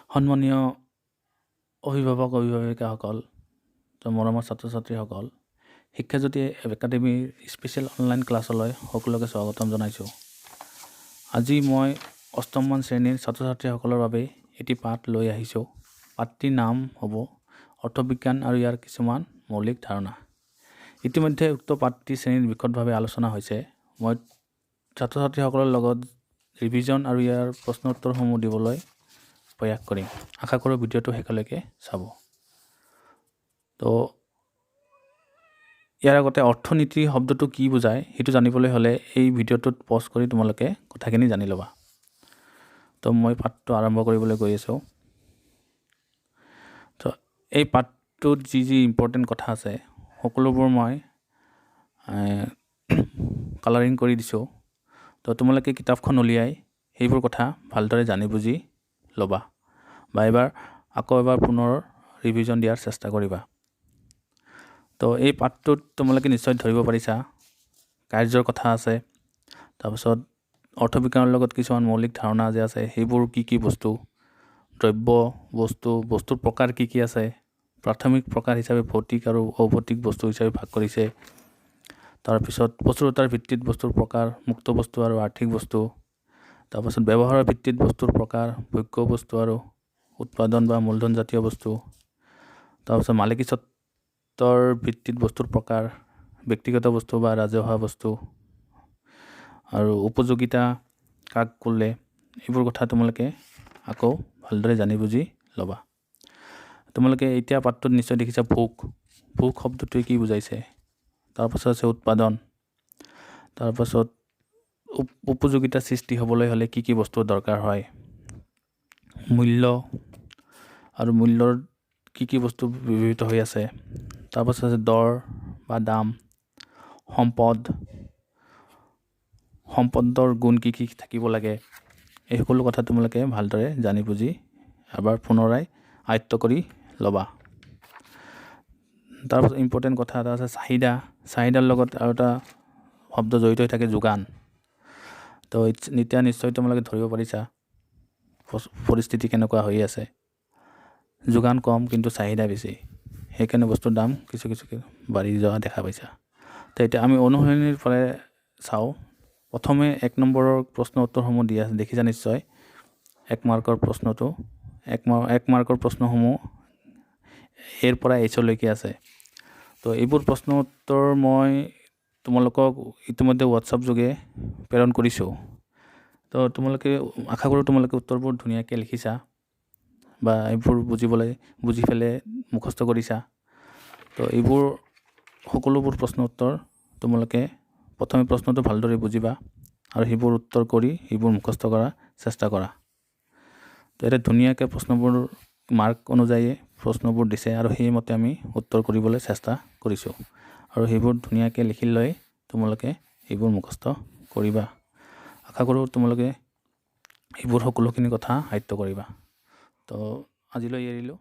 সন্মানীয় অভিভাৱক অভিভাৱিকাসকল, মৰমৰ ছাত্ৰ ছাত্ৰীসকল, শিক্ষাজ্যোতি একাডেমীৰ স্পেচিয়েল অনলাইন ক্লাছলৈ সকলোকে স্বাগতম জনাইছোঁ। আজি মই অষ্টমমান শ্ৰেণীৰ ছাত্ৰ ছাত্ৰীসকলৰ বাবে এটি পাঠ লৈ আহিছোঁ। পাঠটিৰ নাম হ'ব অৰ্থবিজ্ঞান আৰু ইয়াৰ কিছুমান মৌলিক ধাৰণা। ইতিমধ্যে উক্ত পাঠটি শ্ৰেণীত বিশদভাৱে আলোচনা হৈছে। মই ছাত্ৰ ছাত্ৰীসকলৰ লগত ৰিভিজন আৰু ইয়াৰ প্ৰশ্ন উত্তৰসমূহ দিবলৈ প্ৰয়াস কৰিম। আশা কৰোঁ ভিডিঅ'টো শেষলৈকে চাব। তো ইয়াৰ আগতে অৰ্থনীতি শব্দটো কি বুজায় সেইটো জানিবলৈ হ'লে এই ভিডিঅ'টোত পজ কৰি তোমালোকে কথাখিনি জানি ল'বা। তো মই পাঠটো আৰম্ভ কৰিবলৈ গৈ আছোঁ। তো এই পাঠটোত যি যি ইম্পৰ্টেণ্ট কথা আছে সকলোবোৰ মই কালাৰিং কৰি দিছোঁ। তো তোমালোকে কিতাপখন উলিয়াই সেইবোৰ কথা ভালদৰে জানি বুজি ল'বা বা এবাৰ আকৌ এবাৰ পুনৰ ৰিভিজন দিয়াৰ চেষ্টা কৰিবা। তো এই পাঠটোত তোমালোকে নিশ্চয় ধৰিব পাৰিছা, কাৰ্যৰ কথা আছে, তাৰপাছত অৰ্থবিজ্ঞানৰ লগত কিছুমান মৌলিক ধাৰণা যে আছে সেইবোৰ কি কি বস্তু, দ্ৰব্য বস্তু, বস্তুৰ প্ৰকাৰ কি কি আছে, প্ৰাথমিক প্ৰকাৰ হিচাপে ভৌতিক আৰু অভৌতিক বস্তু হিচাপে ভাগ কৰিছে, তাৰপিছত প্ৰচুৰতাৰ ভিত্তিত বস্তুৰ প্ৰকাৰ, মুক্ত বস্তু আৰু আৰ্থিক বস্তু, তাৰপাছত ব্যৱহাৰৰ ভিত্তিত বস্তুৰ প্ৰকাৰ, ভোগ্য বস্তু আৰু উৎপাদন বা মূলধনজাতীয় বস্তু, তাৰপাছত মালিকী স্বত্বৰ ভিত্তিত বস্তুৰ প্ৰকাৰ, ব্যক্তিগত বস্তু বা ৰাজহুৱা বস্তু, আৰু উপযোগিতা কাক ক'লে, এইবোৰ কথা তোমালোকে আকৌ ভালদৰে জানি বুজি ল'বা। তোমালোকে এতিয়া পাঠটোত নিশ্চয় দেখিছা ভোগ, ভোগ শব্দটোৱে কি বুজাইছে, তাৰপাছত আছে উৎপাদন, তাৰপাছত উপযোগিতা সৃষ্টি হ'বলৈ হ'লে কি কি বস্তুৰ দৰকাৰ হয়, মূল্য আৰু মূল্যৰ কি কি বস্তু ব্যৱহৃত হৈ আছে, তাৰপাছত আছে দৰ বা দাম, সম্পদ, সম্পদৰ গুণ কি কি থাকিব লাগে, এই সকলো কথা তোমালোকে ভালদৰে জানি বুজি এবাৰ পুনৰাই আয়ত্ব কৰি ল'বা। তাৰপাছত ইম্পৰ্টেণ্ট কথা এটা আছে চাহিদা, চাহিদাৰ লগত আৰু এটা শব্দ জড়িত হৈ থাকে যোগান। তো এতিয়া নিশ্চয় তোমালোকে ধৰিব পাৰিছা পৰিস্থিতি কেনেকুৱা হৈ আছে, যোগান কম কিন্তু চাহিদা বেছি, সেইকাৰণে বস্তুৰ দাম কিছু কিছুকৈ বাঢ়ি যোৱা দেখা পাইছা। তো এতিয়া আমি অনুশীলনীৰ পৰাই চাওঁ। প্ৰথমে 1 নম্বৰৰ প্ৰশ্ন উত্তৰসমূহ দিয়া আছে, দেখিছা নিশ্চয়। 1 মাৰ্কৰ প্ৰশ্নটো, এক মাৰ্কৰ প্ৰশ্নসমূহ এৰ পৰা এইচলৈকে আছে। তো এইবোৰ প্ৰশ্ন উত্তৰ মই তোমালোকক ইতিমধ্যে হোৱাটছআপ যোগে প্ৰেৰণ কৰিছোঁ। তো তোমালোকে আশা কৰোঁ তোমালোকে উত্তৰবোৰ ধুনীয়াকৈ লিখিছা বা এইবোৰ বুজি পেলাই মুখস্থ কৰিছা। তো এইবোৰ সকলোবোৰ প্ৰশ্ন উত্তৰ তোমালোকে প্ৰথমে প্ৰশ্নটো ভালদৰে বুজিবা আৰু সেইবোৰ উত্তৰ কৰি সেইবোৰ মুখস্থ কৰাৰ চেষ্টা কৰা। তো এতিয়া ধুনীয়াকৈ প্ৰশ্নবোৰ মাৰ্ক অনুযায়ী প্ৰশ্নবোৰ দিছে আৰু সেইমতে আমি উত্তৰ কৰিবলৈ চেষ্টা কৰিছোঁ আৰু সেইবোৰ ধুনীয়াকৈ লিখি লৈ তোমালোকে এইবোৰ মুখস্থ কৰিবা। আশা কৰোঁ তোমালোকে এইবোৰ সকলোখিনি কথা আয়ত্ব কৰিবা। তো আজিলৈ এৰিলোঁ,